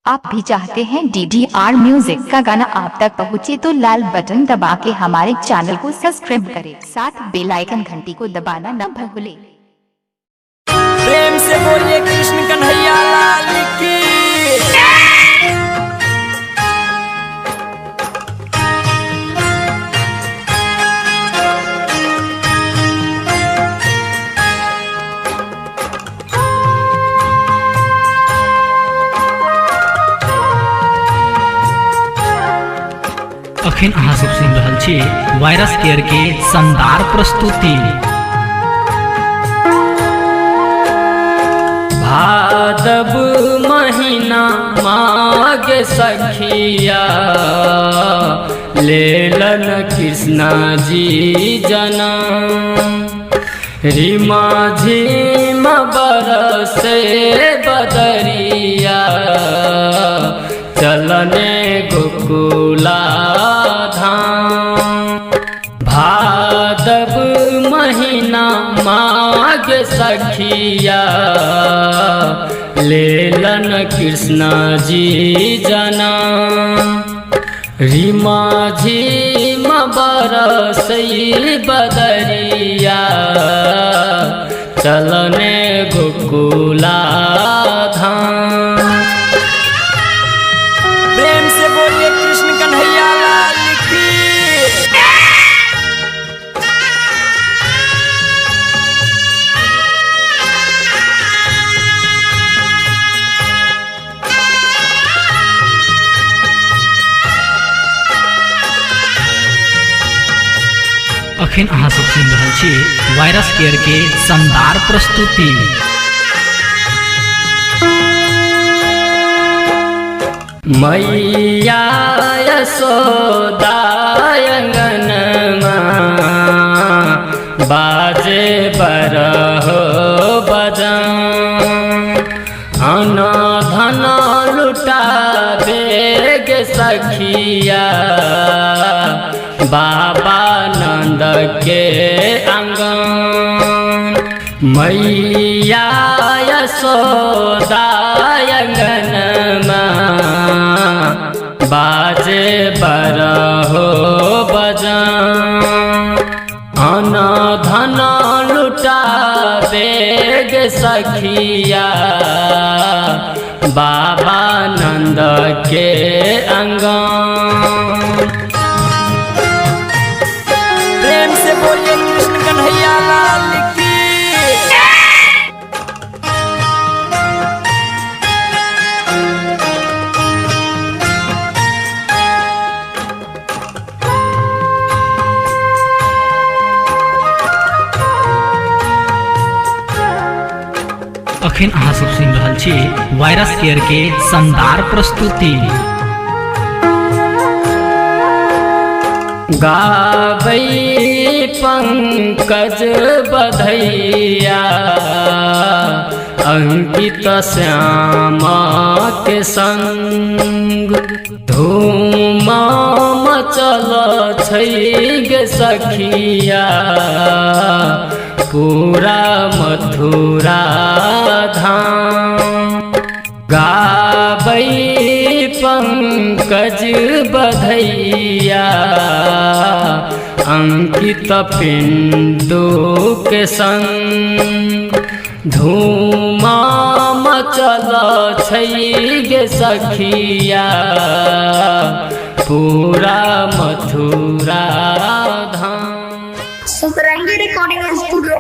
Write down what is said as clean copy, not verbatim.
आप भी चाहते हैं डीडीआर म्यूजिक का गाना आप तक पहुंचे तो लाल बटन दबा के हमारे चैनल को सब्सक्राइब करें, साथ बेल आइकन घंटी को दबाना न भूलें। प्रेम से बोलिए कृष्ण कन्हैया लाल की। अखन अहाँ सब सुनि रहल छी वायरस केयर के शानदार प्रस्तुति। भादव महीना माघ सखिया लेलन कृष्णा जी जना, रिमा झिम बरसे बदरिया चलने गोकुला धाम। भादव महीना माघ सखिया लेलन कृष्णा जी जना, रिमा झिम बरसई बदरिया चलने गोकुला धाम। प्रेम से बोलिए कृष्ण कन्हैया लाल की। अखन अहाँ सब सुनि रहल छी वायरस केयर के शानदार प्रस्तुति। मैया यशोदा अंगनमा बाजे बरहो बजान, अन धन लुटाबे गे सखिया बाबा नंद के अंगन। मैया यशोदा अंगनमा बाजे बरहो बजान, अन धन लुटाबे गे सखिया बाबा नंद के अंगन। प्रेम से बोलिए कृष्ण कन्हैया लाल की। अखन अहाँ सब सुनि रहल छी वायरस केयर के शानदार प्रस्तुति। गाबै पंकज बधैया अंकित श्याम के संग, धूम मचल छै गे सखिया पूरा मथुरा धाम। गाबै पंकज बधैया अंकित पिंडू के संग, धूम मचल छै गे सखिया पूरा मथुरा धाम। सतरंगी रिकॉर्डिंग स्टूडियो।